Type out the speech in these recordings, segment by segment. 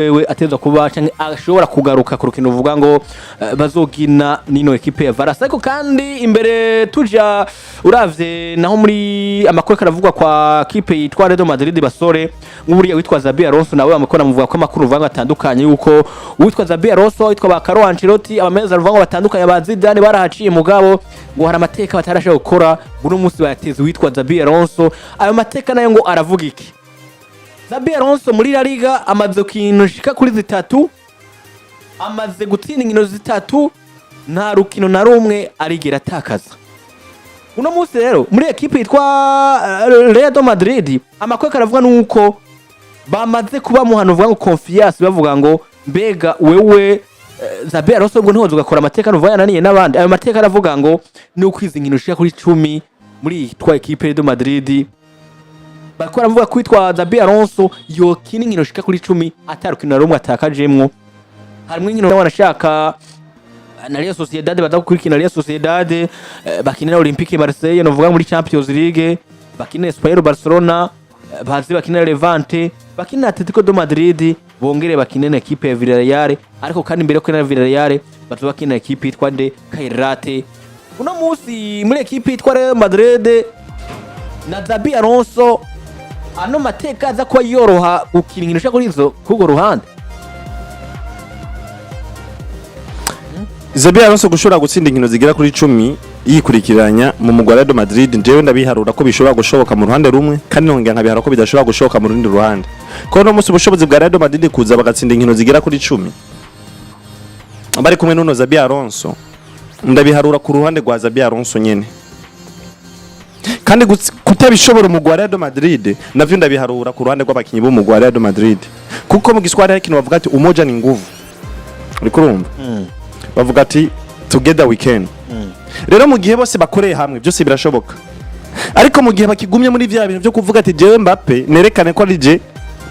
Wewe ateza kuba canke ashobora kugaruka ku rukino uvuga ngo bazogina nino ekipe ya Valence. Ariko kandi imbere tuja uravye naho muri amakuru karavugwa kwa kipe yitwa Real Madrid, basore, nk'uburiya witwa Xabi Alonso nawe amakuru amuvuga ko amakuru uvuga ngo atandukanye, yuko uwitwa Xabi Alonso, witwa ba Carlo Ancelotti, abameza ruvuga ngo batandukanye, ba Zidane barahaciye, mugabo ngo hari amateka batarashobora gukora, uno munsi bayateze uwitwa Xabi Alonso. Ayo mateka nayo ngo aravuga iki? Xabi Alonso muri La Liga amaze ikintu shika kuri zitatu, amaze gutsinda inkino zitatu, nta rukino na rumwe arigera atakaza. Uno munsi rero muri ekipe yitwa Real Madrid amakuru karavuga nuko bamaze kuba muhano uvuga ngo confiance, bavuga ngo mbega wewe Xabi Alonso ngo ntiwoza ugakora amateka nuvuga yananiye n'abandi. Ayo mateka aravuga ngo ni uko izi nkino zishika kuri 10 muri yitwa ekipe de Madrid bariko baravuga ko witwa Xabi Alonso yokina inkino zishika kuri 10 atarukino na rumwe atakajemwo. Harimwo inkino wanashaka na Real Sociedad, baza gukurikina Real Sociedad, bakinira Olympique Marseille novuga muri Champions League, bakinira Espanyol Barcelona, bazi bakinira Levante, bakinira Atletico de Madrid, bongere bakine na ekipe ya Villarreal. Ariko kandi mbere yo gukina Villarreal baza bakina ekipe yitwa nde? Kairat. Uno munsi muri ekipe yitwa Real Madrid na Xabi Alonso, ano mateka aza kuba yoroha gukina inkino ushaka kuri izo kurwo ruhande. Xabi Alonso gushobora gutsinda inkino zigera kuri 10 yikurikiranya mu mugwi wa Real Madrid, njyewe ndabiharura ko bishobora gushoboka mu ruhande rumwe, kandi nongera nkabiharura ko bidashobora gushoboka mu rundi ruhande, kuko no munsi ubushobozi bwa Real Madrid kuza bagatsinda inkino zigera kuri 10 bari kumwe n'uno Xabi Alonso, ndabiharura ku ruhande rwa Xabi Alonso nyene. Kandi kutabishobora umugwi wa Real Madrid navyo ndabiharura ku ruhande rw'abakinyi b'umugwi wa Real Madrid, kuko mu Giswahili hari ikintu bavuga ati "Umoja ni nguvu", uriko urumva? Bavuga ati "Together we can". Rero mu gihe bose bakoreye hamwe byose birashoboka, ariko mu gihe bakigumye muri vya bintu byo kuvuga ati jewe Mbappe nerekane ko ari je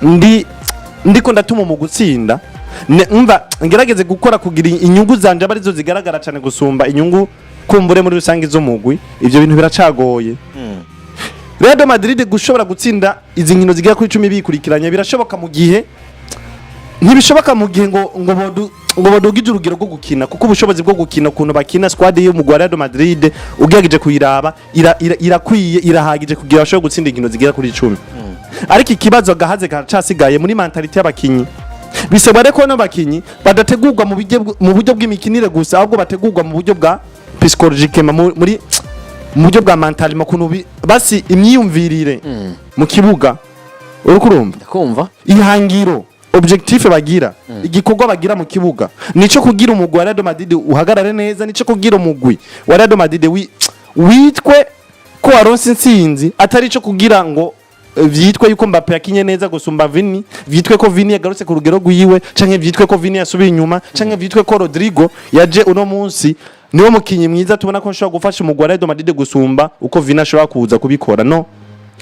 ndi ndiko ndatuma mu gutsinda, umva ngerageze gukora kugira inyungu zanje aba arizo zigaragara cyane gusumba inyungu kumbure muri rusange z'umugwi, ivyo bintu biracagoye. Real Madrid gushobora gutsinda izi nkino zigera kuri 10 bikurikiranye birashoboka mu gihe, ntibishoboka mu gihe ngo bodugije urugero rwo gukina, kuko ubushobozi bwo gukina, ukuntu bakina, squad y'umugwi wa Real Madrid ugerageje kuyiraba irakwiye, irahagije kugira bashobore gutsinda inkino zigera kuri 10. Ariko ikibazo gahaze karacasigaye muri mentalité y'abakinyi. Bisabwa rero ko bano bakinyi badategurwa mu buryo bw'imikinire gusa, ahubwo bategurwa mu buryo bwa psychologique, muri mu buryo bwa mentalement, ukuntu basi imyiyumvirire mu kibuga, uriko urumva? Ndakumva. Ihangiro, objectif bagira, igikorwa bagira mu kibuga nico kugira umugwi wa Real Madrid uhagarare neza, nico kugira umugwi wa Real Madrid witwe ko waronse intsinzi, atari ico kugira ngo vyitwe yuko Mbappe yakinye neza gusumba Vini, vyitwe ko Vini yagarutse ku rugero rwiwe, canke vyitwe ko Vini yasubiye inyuma, canke vyitwe ko Rodrigo yaje uno munsi niwo mukinyi mwiza tubona ko nshobora gufasha umugwi wa Real Madrid gusumba uko Vini ashobora kuza kubikora. No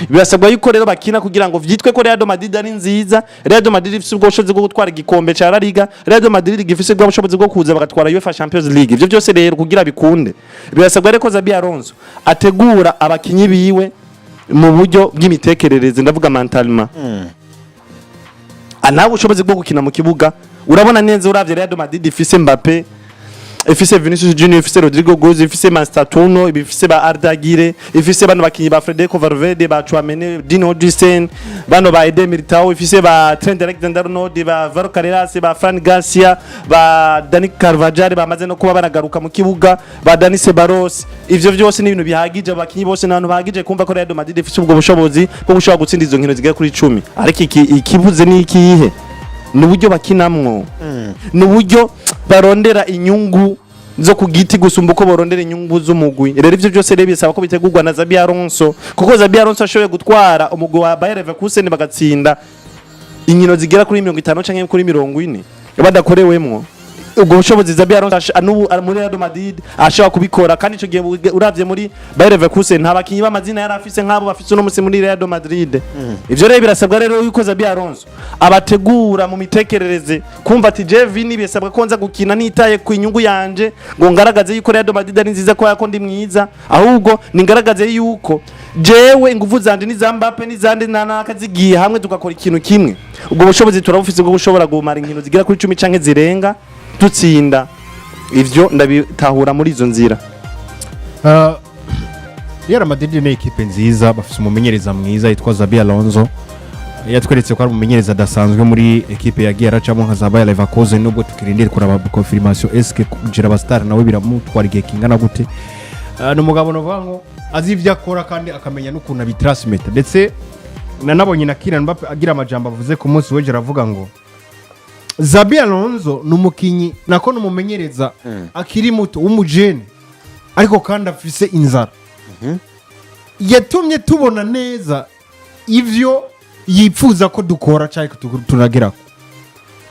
birasabwa yuko rero bakina kugira ngo vyitwe ko Real Madrid ari nziza, Real Madrid ifise ubwo bushobozi bwo gutwara igikombe ca La Liga, Real Madrid gifise ubwo bushobozi bwo kuza bagatwara UEFA Champions League. Ivyo byose rero kugira bikunde birasabwa rero ko Xabi Alonso ategura abakinyi biwe mu buryo bw'imitekerereze, ndavuga mentalement. Nawe ubushobozi bwo gukina mu kibuga urabona neza, uravye Real Madrid ifise Mbappe, ifise Vinicius Junior, ifise Rodrigo Goes, ifise Mastantuono, ifise ba Arda Güler, ifise bano bakinyi ba Federico Valverde, ba Tchouaméni, Dean Huijsen, bano ba Eder Militao, ifise ba Trent Alexander-Arnold, ba Alvaro Carreras, ba Fran Garcia, ba Dani Carvajal bamaze no kuba banagaruka mu kibuga, ba Dani Ceballos. Ivyo vyose ni ibintu bihagije, abakinyi bose n'abantu bahagije kumva ko Real Madrid ifise ubwo bushobozi bwo gushobora gutsinda izo nkino zigera kuri 10. Ariko ikibuze ni ikihe? Ni uburyo bakinamwo, ni uburyo barondera inyungu zo ku giti gusumba uko borondera inyungu z'umugwi. Rero ivyo byose rero bisaba ko bitegurwa na Xabi Alonso, kuko Xabi Alonso ashoboye gutwara umugwi wa Bayer Leverkusen bagatsinda inkino zigera kuri 50 canke kuri 40 badakorewemwo, ubwo bushobozi Xabi Alonso n'ubu ari muri Real Madrid ashobora kubikora. Kandi ico gihe uravye muri Bayer Leverkusen nta bakinyi b'amazina yari afise nk'abo bafise uno musi muri Real Madrid. Ivyo rero birasabwa rero yuko Xabi Alonso abategura mu mitekerereze, kumva ati je Vini bisabwa ko nza gukina nitaye ku inyungu yanje ngo ngaragaze yuko Real Madrid ari nziza ko ndi mwiza, ahubwo ningaragaze yuko Jewe ingufu zanje n'iza Mbappe n'izandi nanaka zigiye hamwe tugakora ikintu kimwe, ubwo bushobozi turabufise bwo gushobora gumara inkino zigera kuri 10 canke zirenga dutsinda. Ivyo ndabitahura muri izo nzira. Real Madrid ni ekipe nziza, bafite umumenyereza mwiza yitwa Xabi Alonso. Yatweretse ko ari umumenyereza adasanzwe muri ekipe yagiye aracamo nka za Bayer Leverkusen, nubwo tukirindira kuraba confirmation, eske kugira abastar nawe biramutwara igihe kingana gute. Ni umugabo navuga ngo azi ibyo akora kandi akamenya n'ukuntu abitransmeta. Ndetse nanabonye na Kylian Mbappe agira amajambo avuze ku munsi w'ejo, aravuga ngo Xabi Alonso ni umukinyi, nako ni umumenyereza akiri muto w'umujene, ariko kandi afise inzara, yatumye tubona neza ivyo yipfuza ko dukora cyangwa tunagerako.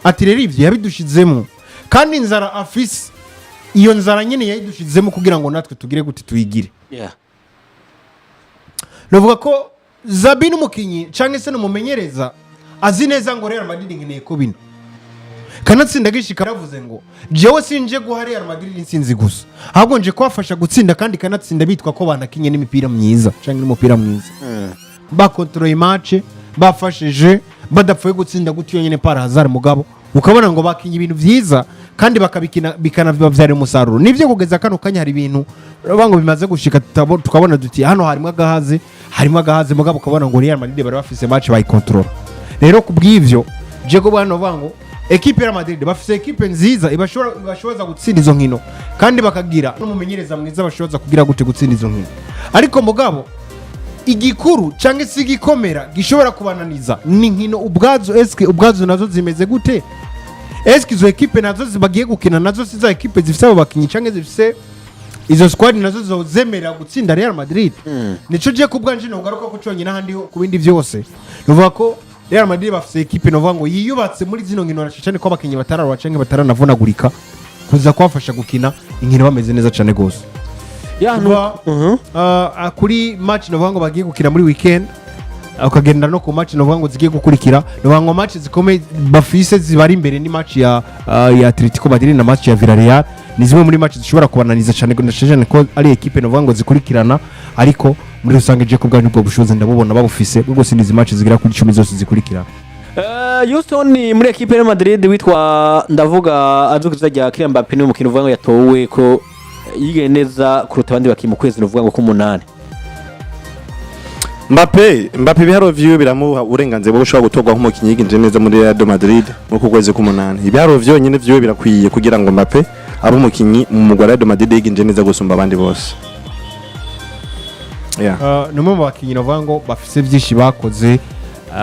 Ati rero ivyo yabidushizemo, kandi inzara afise, iyo nzara nyine yayidushizemo kugira ngo natwe tugire gute? Tuyigire. Navuga ko Xabi n'umukinyi cyangwa se n'umumenyereza azi neza ngo Real Madrid nkeneye ko bino kanatsinda gishika. Yaravuze ngo jewe sinje guha Real Madrid intsinzi gusa, ahubwo nje kubafasha gutsinda kandi kanatsinda bitwa ko banakinye n'imipira myiza cyangwa n'umupira mwiza, bakontroye match, bafashije, badapfuye gutsinda gutyo nyine par hasard. Mugabo ukabona ngo bakinye ibintu byiza kandi bakabikina bikanababyarira umusaruro. Nibyo, kugeza kano kanya hari ibintu uravuga ngo bimaze gushika tukabona duti hano harimo agahaze, harimo agahaze, mugabo ukabona ngo Real Madrid bari bafise match bayikontorora. Rero ku bw'ivyo Jacob hano bavuga ngo ekipe ya Madrid bafise ekipe nziza ibashobora ibashoboza gutsinda izo nkino, kandi bakagira n'umumenyereza mwiza bashoboza kugira gute? Gutsinda izo nkino. Ariko mugabo igikuru cyangwa se igikomera gishobora kubananiza ni inkino ubwazo. Eske ubwazo nazo zimeze gute? Eske izo ekipe nazo bagiye gukina nazo si za ekipe zifise abo bakinyi cyangwa zifise izo squad nazo zozemerera gutsinda Real Madrid? Nico je ku bwanje nogaruka ko conyine. Ahandi ho ku bindi byose nuvuga ko Real Madrid bafise ekipe novuga ngo yiyubatse muri zino nkino na cyane ko abakinyi batararwa canke bataranavunagurika, kuza kubafasha gukina inkino bameze neza cyane gose. Ya. Kuva kuri match novuga ngo bagiye gukina muri weekend, ukagenda no ku match novuga ngo zigiye gukurikira, novuga ngo match zikomeye bafise zibari imbere ni match ya Atletico Madrid na match ya Villarreal. Ni zimwe muri match zishobora kubananiza cyane, na cyane ko ari ekipe novuga ngo zikurikirana. Ariko muri rusange je ku bwanyu ubwo bushobozi ndabubona babufise bwo gutsinda izi match zigera kuri 10 zose zikurikirana. Houston muri ekipe ya Madrid witwa, ndavuga azwi ku izina rya Kylian Mbappe, ni umukino uvuga ngo yatowe ko yigaye neza kuruta abandi bakinnyi mu kwezi uvuga ngo k'umunani. Mbappe ibiharuro vyiwe biramuha uburenganzira bwo gushobora gutorwa nk'umukinyi yigenje neza muri Real Madrid muri ku kwezi k'umunani. Ibiharuro vyonyene vyiwe birakwiye kugira ngo Mbappe abe umukinyi mu mugwi wa Real Madrid yigenje neza gusumba abandi bose. Yeah. Ni umwe mu bakinnyi navuga ngo bafise byinshi bakoze.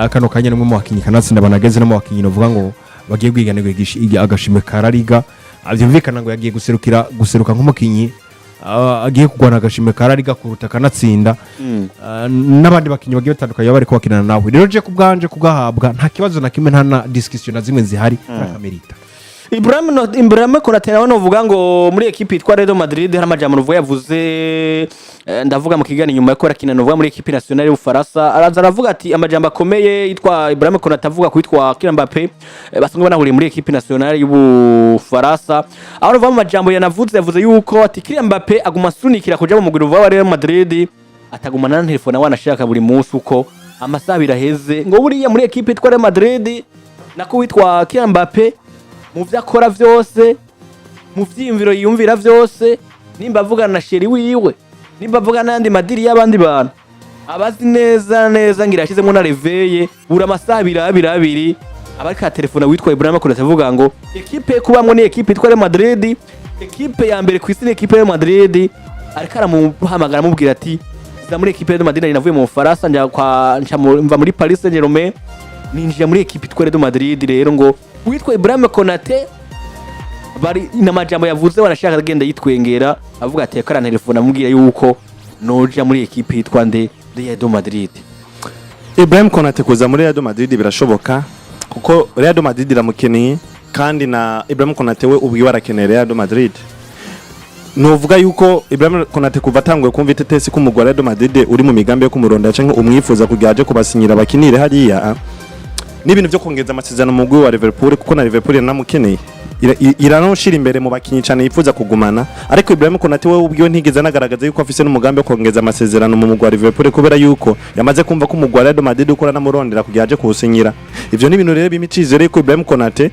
Kano kanya ni umwe mu bakinnyi kanatsinda banageze no mu bakinnyi navuga ngo bagiye guhiganirwa agashimwe ka La Liga. Byumvikana ngo yagiye guserukira, guseruka nk'umukinnyi agiye kurwana agashimwe ka La Liga kuruta kanatsinda n'abandi bakinnyi bagiye batandukanye baba bariko bakinana nawe. Rero je ku bwanje kugahabwa nta kibazo na kimwe, nta na discussion na zimwe zihari, arakamerita. Ibrahim Konate nawe novuga ngo muri ekipe yitwa Real Madrid hari amajambo novuga yavuze, ndavuga mu kiganiro nyuma yo arakina novuga muri ekipe nationale y'Ubufaransa, araza aravuga ati amajambo akomeye yitwa Ibrahim Konate avuga kwitwa Kylian Mbappe, basanzwe banahuriye muri ekipe nationale y'Ubufaransa, aho novuga mu majambo yanavuze, yavuze yuko ati Kylian Mbappe aguma asunikira kuja mu mugwi wa Real Madrid, atagumana na telefone wanashaka buri munsi uko amasaha abiri aheze, ngo buriya muri ekipe yitwa Real Madrid nako witwa Kylian Mbappe mu vyo akora vyose, mu vyiyumviro yiyumvira vyose, nimba avugana na chérie wiwe, nimba avugana n'ayandi madiri y'abandi bantu, abazi neza neza ngira yashizemo na réveil buri amasaha abiri abiri abiri aba ariko telefone witwa Ibrahim Konate, avuga ngo ekipe kubamwo ni ekipe yitwa Real Madrid, ekipe ya mbere ku isi ni ekipe ya Real Madrid. Ariko aramuhamagara amubwira ati za muri ekipe ya Real Madrid, navuye mu Bufaransa njya kwa nca mva muri Paris Saint-Germain ninjira muri ekipe yitwa Real Madrid. Rero ngo witwa Ibrahim Konate bari n'amajambo yavuze wanashaka agenda yitwengera avuga ati yakara telefone amubwira yuko noja muri ekipe yitwa nde? Real Madrid. Ibrahim Konate kuza muri Real Madrid birashoboka kuko Real Madrid iramukeneye, kandi na Ibrahim Konate we ubwiwe arakeneye Real Madrid. Nuvuga yuko Ibrahim Konate kuva atanguye kumva itetesi ko umugwi wa Real Madrid uri mu migambi yo kumurondera canke umwifuza kugira aje kubasinyira bakinire hariya, n'ibintu vyo kongeza amasezerano mu mugwi wa Liverpool, kuko na Liverpool yanamukeneye. Iranoshira imbere mu bakinyi cyane yifuza kugumana, ariko Ibrahim Konate we ubwiwe ntigeze anagaragaza yuko afise n'umugambi wo kongeza amasezerano mu mugwi wa Liverpool, kubera yuko yamaze kumva ko umugwi wa Real Madrid ukora namurondera kugira aje kuwusinyira. Ivyo ni ibintu rero bimpa icizere yuko Ibrahim Konate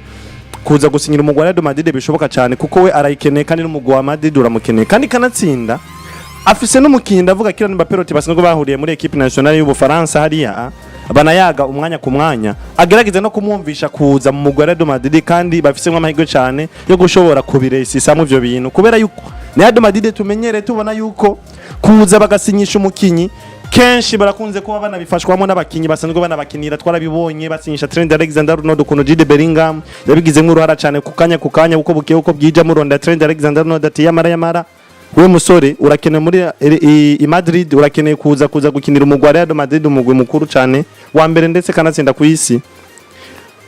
kuza gusinyira umugwi wa Real Madrid bishoboka cyane, kuko we arayikeneye kandi n'umugwi wa Madrid uramukeneye. Kandi kanatsinda afise n'umukinyi, ndavuga Kylian Mbappé Lottin, basanzwe bahuriye muri équipe nationale y'Ubufaransa hariya, banayaga umwanya ku mwanya, agerageza no kumwumvisha kuza mu mugwi wa Real Madrid, kandi bafisemwo amahirwe cyane yo gushobora kubiresisamo ivyo bintu, kubera yuko ni Real Madrid tumenyere tubona yuko kuza bagasinyisha umukinyi kenshi barakunze kuba banabifashwamo n'abakinyi basanzwe banabakinira. Twarabibonye basinyisha Trent Alexander-Arnold, ukuntu Jude Bellingham yabigizemo uruhara cyane ku kanya ku kanya, uko bukiye uko bwije muronda Trent Alexander-Arnold ati: "Yamara yamara, we musore, urakeneye muri i Madrid, urakeneye kuza gukinira umugwi wa Real Madrid, umugwi mukuru cyane wa mbere ndetse kanatsinda ku isi."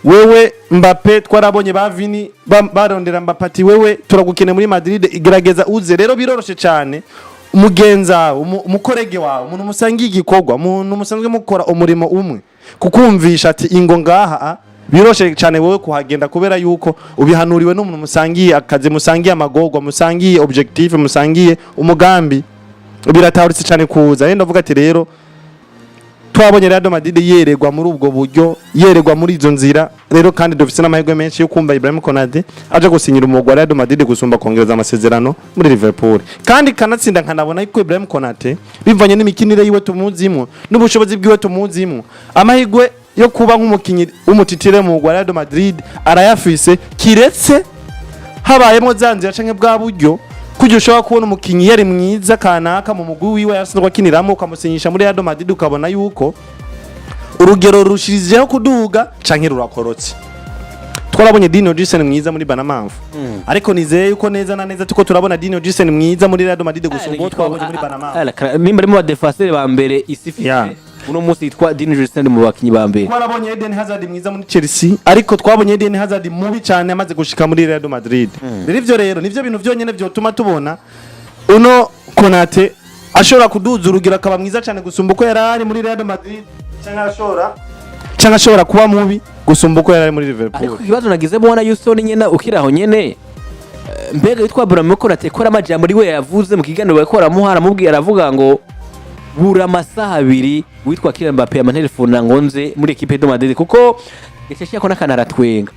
Wewe Mbappe, twarabonye ba Vini barondera Mbappe ati: "Wewe turagukeneye muri Madrid, igerageza uze." Rero biroroshe cyane umugenza wawe, umukorege wawe, umuntu musangiye igikorwa, umuntu musanzwe mukora umurimo umwe, kukumvisha ati: "Ingo ngaha." Biroshe cyane wowe kuhagenda kubera yuko ubihanuriwe n'umuntu musangiye akazi, musangiye amagorwa, musangiye objectif, musangiye umugambi. Biratahuritse cyane kuza. Rero ndavuga ati rero twabonye Real Madrid yeregwa muri ubwo buryo, yeregwa muri izo nzira. Rero kandi dufise n'amahirwe menshi yo kumva Ibrahim Konate aje gusinyira umugwi wa Real Madrid gusumba kongereza amasezerano muri Liverpool. Kandi kanatsinda nkanabona yuko Ibrahim Konate, bivanye n'imikinire yiwe tumuzimwo n'ubushobozi bwiwe tumuzimwo, amahirwe yo kuba nk'umukinyi w'umu titulaire mu mugwi wa Real Madrid arayafise, kiretse habayemo za nzira canke bwa buryo kugira ushobora kubona umukinyi yari mwiza kanaka mu mugwi wiwe yasanzwe akiniramo, ukamusinyisha muri Real Madrid, ukabona yuko urugero rushirijeho kuduga canke rurakorotse. Twarabonye Dean Huijsen mwiza muri Bournemouth, ariko nizeye yuko neza na neza tuko turabona Dean Huijsen mwiza muri Real Madrid gusumba uwo twabonye muri Bournemouth. Nimba arimo ba défenseur ba mbere isi ifite uno munsi, yitwa Dean Huijsen, mu bakinyi ba mbere. Twarabonye Eden Hazard mwiza muri Chelsea, ariko twabonye Eden Hazard mubi cyane amaze gushika muri Real Madrid. Rero ivyo rero nivyo bintu vyonyene vyotuma tubona uno Konate ashobora kuduza urugero akaba mwiza cyane gusumba uko yari ari muri Real Madrid, canke ashobora kuba mubi gusumba uko yari ari muri Liverpool. Ariko ikibazo nagize mubona Yusoni nyene ukiri aho nyene, mbega witwa Ibrahim Konate ko amajambo ari we yavuze mu kiganiro bariko baramuha, aramubwira, aravuga ngo bura amasaha 2 witwa Kylian Mbappe amantelefona ngo nze muri équipe de Madrid, kuko yaciye ko n'akantu aratwenga.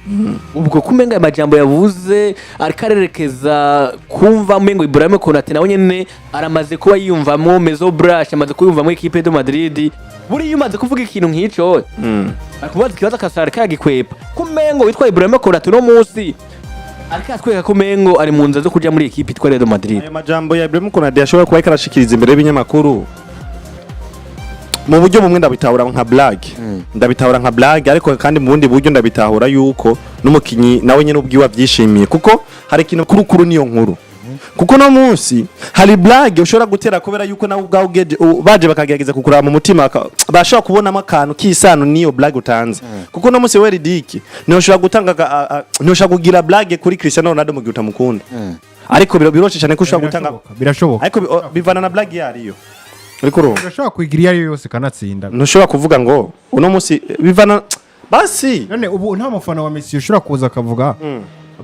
Ubwo kumenga amajambo yavuze ariko arerekeza kumva umengo Ibrahim Konate nawe nyene aramaze kuba yiyumvamo Maison Blanche, amaze kuyumvamo équipe de Madrid. Buriya umaze kuvuga ikintu nk'ico, akubaza ikibazo akasara kagikwepa, kumengo witwa Ibrahim Konate uno munsi ariko atwereka ko umengo ari mu nzira zo kuja muri équipe itwa Real Madrid. Ayo majambo ya Ibrahim Konate yashobora kuba ariko arashikiriza imbere y'ibinyamakuru, mu buryo bumwe ndabitahura nka blague, ndabitahura nka blague, ariko kandi mu bundi buryo ndabitahura yuko n'umukinyi nawe nyene ubwiwe avyishimiye, kuko hari ikintu kuru kuru niyo nkuru, kuko no munsi hari blague ushobora gutera kubera yuko nawe ubwawe baje bakagerageza kukuraba mu mutima, bashobora kubonamo akantu k'isano n'iyo blague utanze. Kuko no munsi we Ridiki ntushobora gutanga ntushobora kugira blague kuri Cristiano Ronaldo mu gihe utamukunda, ariko biroshe cyane ko ushobora gutanga. Birashoboka. Ariko bivana na blague yariyo, ariko urumva Birashoboka kuyigira iyo ari yo yose, kanatsinda. Ntushobora kuvuga ngo uno munsi bivana basi. None ubu nta mufana wa Messi ushobora kuza akavuga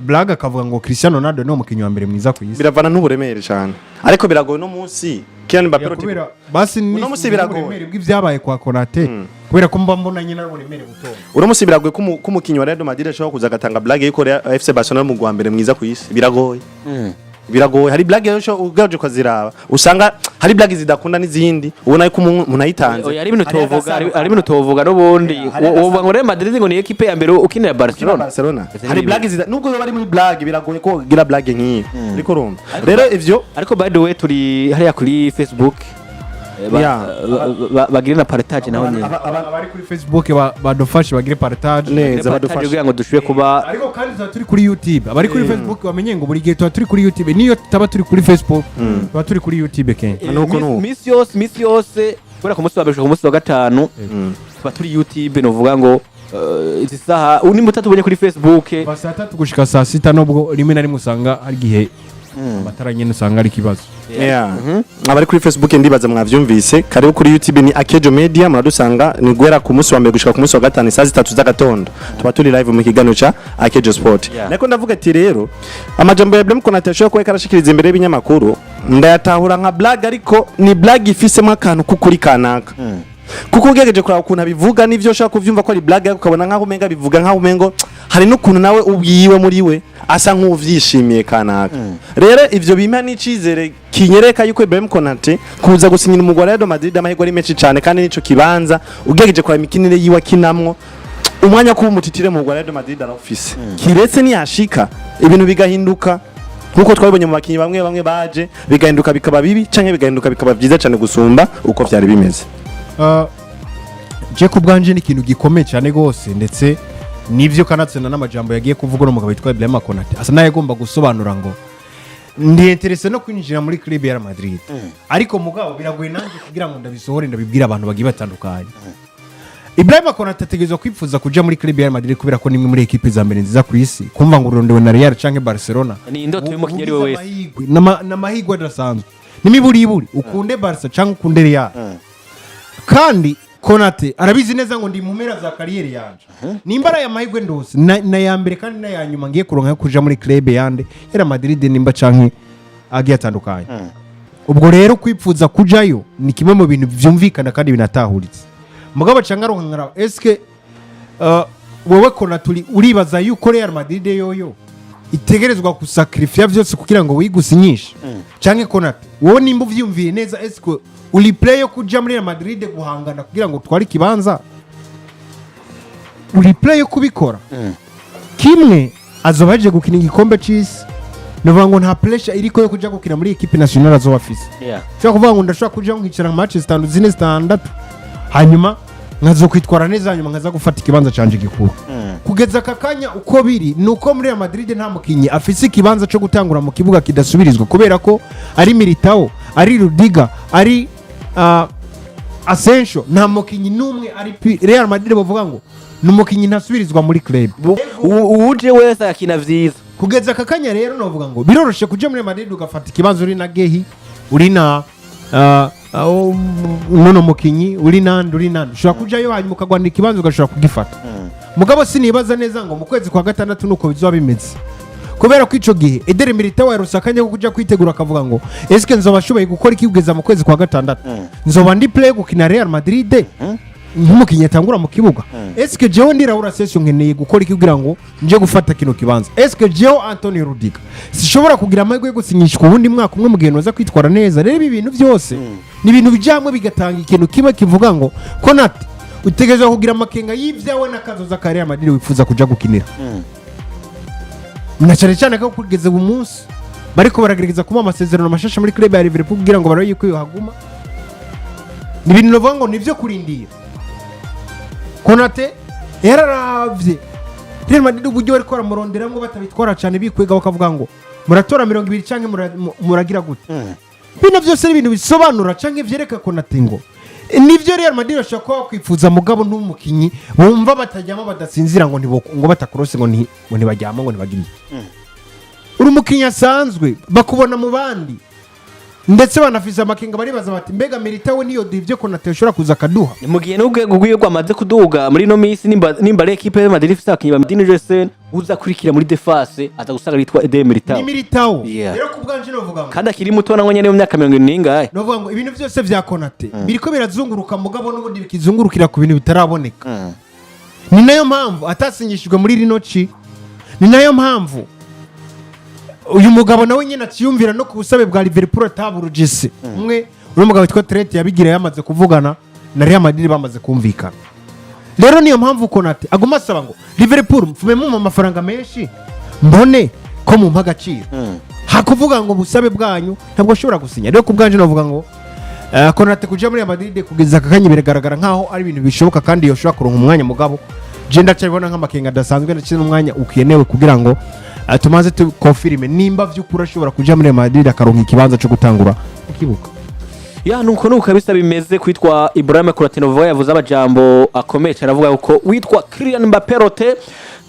blague, akavuga ngo Cristiano Ronaldo ni umukinnyi wa mbere mwiza ku isi? Biravana n'uburemere cyane, ariko biragoye no munsi Kylian Mbappé Ya, kubera basi ni Uno munsi biragoye. uburemere bw'ibyabaye kwa Konate, kubera ko mba mbona nyine ari uburemere buto. Uno munsi biragoye ko umukinnyi wa Real Madrid ashobora kuza agatanga blague yuko FC Barcelona ari umugwi wa mbere mwiza ku isi. Biragoye, biragoye. Hari blague rero ugaje ukaziraba, usanga hari blague zidakunda n'izindi ubona yuko umuntu ayitanze. Oya, hari ibintu Hari tuvuga, agasano. hari ibintu tuvuga n'ubundi. Hari Wovuga ngo Real Madrid ngo ni équipe ya mbere ukinira Barcelona. Barcelona. Ese Hari ni blague nubwo bari muri blague, biragoye ko ugira blague nk'iyo, ariko urumva rero ivyo. Ariko by the way, turi hariya kuri Facebook, bagire na partage naho nyene. Abari kuri Facebook badufashe bagire partage. Neza. Bagire partage Badufashe. kugira ngo dushobore kuba Ariko kandi tuba turi kuri YouTube. Abari kuri Facebook bamenye ngo buri gihe tuba turi kuri YouTube, niyo tutaba turi kuri Facebook tuba turi kuri YouTube kenshi. Nuko nuko. Misi yose kubera ku munsi wa mbere gushika ku munsi wa gatanu tuba turi YouTube. Novuga ngo izi saha nimba utatubonye kuri Facebook, Kuva saa 3 gushika saa 6, nubwo rimwe na rimwe usanga hari igihe Amatara nyene usanga ari ikibazo. Yeah. Abari kuri Facebook ndibaza mwavyumvise. Karibu kuri YouTube, ni Akejo Media, muradusanga. Ni guhera ku munsi wa mbere gushika ku munsi wa gatanu, isaha 3 z'agatondo, tuba turi live mu kiganiro ca Akejo Sport. Nako ndavuga ati rero amajambo ya Ibrahim Konate ashobora kuba karashikiriza imbere y'ibinyamakuru, ndayatahura nka blague, ariko ni blague ifisemo akantu k'ukuri kanaka, kuko ugerageje kuraba ukuntu abivuga n'ivyo ushobora kuvyumva ko ari blague, ariko ukabona nkaho umenga bivuga nkaho umengo hari n'ukuntu nawe ubwiwe muri we asa nk'uvyishimiye kanaka. Rero ivyo bimpa n'icizere kinyereka yuko Ibrahim Konate kuza gusinyira umugwi wa Real Madrid amahirwe ari menshi cane, kandi nico kibanza ugerageje kuraba imikinire yiwe akinamwo, umwanya wo kuba umu titulaire mu mugwi wa Real Madrid arawufise, kiretse niyashika ibintu bigahinduka nkuko twabibonye mu bakinyi bamwe bamwe baje bigahinduka bikaba bibi, canke bigahinduka bikaba vyiza cane gusumba uko vyari bimeze. Je ku bwanje ni ikintu gikomeye cyane rwose, ndetse nivyo kanatsinda n'amajambo yagiye kuvuga n'umugabo witwa Ibrahima Konate, asa nayo agomba gusobanura ngo ndi intéressé no kwinjira muri club ya Real Madrid, ariko mugabo biragoye nanjye kugira ngo ndabisohore, ndabibwire abantu bagiye batandukanye. Ibrahima Konate ategerezwa kwifuza kuja muri club ya Real Madrid kubera ko ni imwe muri ekipe za mbere nziza ku isi. Kumva ngo urondewe na Real canke Barcelona Ni indoto y'umukinyi ari we wese. Amahirwe, n'amahirwe adasanzwe, n'imiburiburi ukunde Barca canke ukunde Real. Kandi Konate arabizi neza ngo ndi mu mpera za carrière yanje, nimba ari aya mahirwe ndose na ya mbere kandi n'aya nyuma ngiye kuronka yo kuja muri club yande Real Madrid nimba canke agiye atandukanye. Ubwo rero kwipfuza kujayo ni kimwe mu bintu vyumvikana kandi binatahuritse. Mugabo canke aronka nkaraba eske wewe Konate uribaza yuko Real Madrid yoyo itegerezwa gusacrifier vyose kugira ngo wigusinyishe? Canke Konate wowe nimba uvyumviye neza, eske uri prêt yo kuja muri Real Madrid guhangana kugira ngo utware ikibanza? Uri prêt yo kubikora? Kimwe azoba yaje gukina igikombe c'isi, nuvuga ngo nta pressure iriko yo kuja gukina muri équipe nationale azoba afise. Ushobora kuvuga ngo ndashobora kuja nkicara nka match zitanu, zine, zitandatu, hanyuma nkazokwitwara neza, hanyuma nkaza gufata ikibanza canje gikuru. Kugeza aka kanya uko biri ni uko muri Real Madrid nta mukinyi afise ikibanza cyo gutangura mu kibuga kidasubirizwa, kubera ko ari Militao, ari Rudiger, ari Asensio, nta mukinyi n'umwe ari Real Madrid bavuga ngo ni umukinyi ntasubirizwa muri club. Uwuje wese agakina vyiza. Kugeza aka kanya rero novuga ngo biroroshe kuja muri Madrid ugafata ikibanza uri na Gehi, uri na nuno mukinyi, uri nande, uri nande, ushobora kujayo hanyuma ukagwanira ikibanza ugashobora kugifata. Mugabo sinibaza neza ngo mu kwezi kwa gatandatu nuko bizoba bimeze, kubera ko ico gihe Eder Militao yarose akanya ko kuja kwitegura, akavuga ngo eske nzoba ashoboye gukora iki kugeza mu kwezi kwa gatandatu? Nzoba ndi prêt gukina Real Madrid nk'umukinnyi atangura mu kibuga? Eske jewe ndi Raul Asensio nkeneye gukora iki kugira ngo nje gufata kino kibanza? Eske jewe Antonio Rudiger sishobora kugira amahirwe yo gusinyishwa uwundi mwaka umwe mu gihe noza kwitwara neza? Rero ibi bintu byose ni ibintu bija hamwe bigatanga ikintu kimwe kivuga ngo Konate utegerezwa kugira amakenga y'ibyawe n'akazoza ka Real Madrid wifuza kuja gukinira, na cyane cyane ko kugeza ubu munsi bariko baragerageza kumuha amasezerano mashasha muri club ya Liverpool kugira ngo barabe yuko yohaguma. Ni ibintu navuga ngo nivyo kurindira. Konate yararavye Real Madrid uburyo bariko baramuronderamwo batabitwara cyane, bikwega bakavuga ngo muratora 20 canke muragira gute. Bino byose ni ibintu bisobanura canke vyereka Konate ngo nivyo Real Madrid bashobora kuba bakwifuza, mugabo n'umukinyi bumva batajyamo badasinzira ngo ngo batakurose ngo ntibajyamo, ngo ntibagire iki. Uri umukinyi asanzwe bakubona mu bandi, ndetse banafise amakenga, baribaza bati mbega Militao niyo duha ibyo Konate ashobora kuza akaduha? Mu gihe n'urwego rwiwe rwamaze kuduga muri ino minsi, nimba ari ekipe ya Madrid ifise abakinyi ba Medina Jesen, uza kurikira muri défense aza gusanga yitwa Eder Militao. Ni Militao. Yeah. Rero ku bwanje novuga ngo Kandi akiri muto nawe nyene mu myaka 70 n'ingahe. Novuga ngo ibintu byose vya Konate biriko birazunguruka, mugabo n'ubundi bikizungurukira ku bintu bitaraboneka. Ni nayo mpamvu atasinyishijwe muri rino ci, ni nayo mpamvu uyu mugabo nawe nyine akiyumvira no ku busabe bwa Liverpool ataburugise umwe. Uno mugabo witwa Trent yabigira yamaze kuvugana na Real Madrid, bamaze kumvikana. Rero niyo mpamvu Konate aguma asaba ngo Liverpool mfume mumpa amafaranga menshi mbone ko mumpa agaciro, hakuvuga ngo busabe bwanyu ntabwo ashobora gusinya. Rero ku bwanje navuga ngo Konate kuja muri Real Madrid kugeza aka kanya biragaragara nkaho ari ibintu bishoboka kandi yoshobora kuronka umwanya, mugabo je ndacyabibona nk'amakenga adasanzwe ndetse n'umwanya ukenewe kugira ngo tumaze tuconfirme nimba vy'ukuri ashobora kuja muri Real Madrid akaronka ikibanza cyo gutangura mu kibuga. Ya, nuko nuko kabisa bimeze. Kwitwa Ibrahim Kuratinova yavuze amajambo akomeye cyane, avuga ko witwa Kylian Mbappé Rote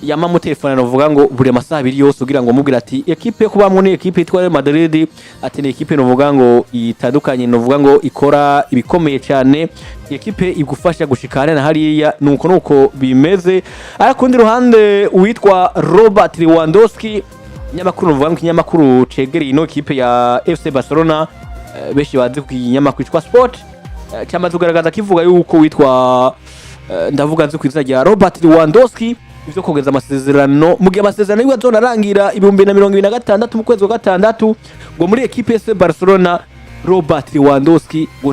yama mu telefone, avuga ngo buri amasaha 2 yose kugira ngo mubwire ati ekipe yo kubamwo ni ekipe yitwa Real Madrid, ati ni ekipe novuga ngo itandukanye, novuga ngo ikora ibikomeye cyane, ekipe igufasha gushika hariya na hariya. Nuko nuko bimeze. Ariko kundi ruhande, uwitwa Robert Lewandowski, ikinyamakuru novuga ngo ikinyamakuru cegereye ino ekipe ya FC Barcelona, benshi bazi ku kinyamakuru cyitwa Sport, cyamaze kugaragaza kivuga yuko witwa ndavuga nzi ku izina rya Robert Lewandowski, ivyo kongeza amasezerano mu gihe amasezerano yiwe azonarangira 2026 mu kwezi kwa gatandatu, ngo muri ekipe FC Barcelona Robert Lewandowski ngo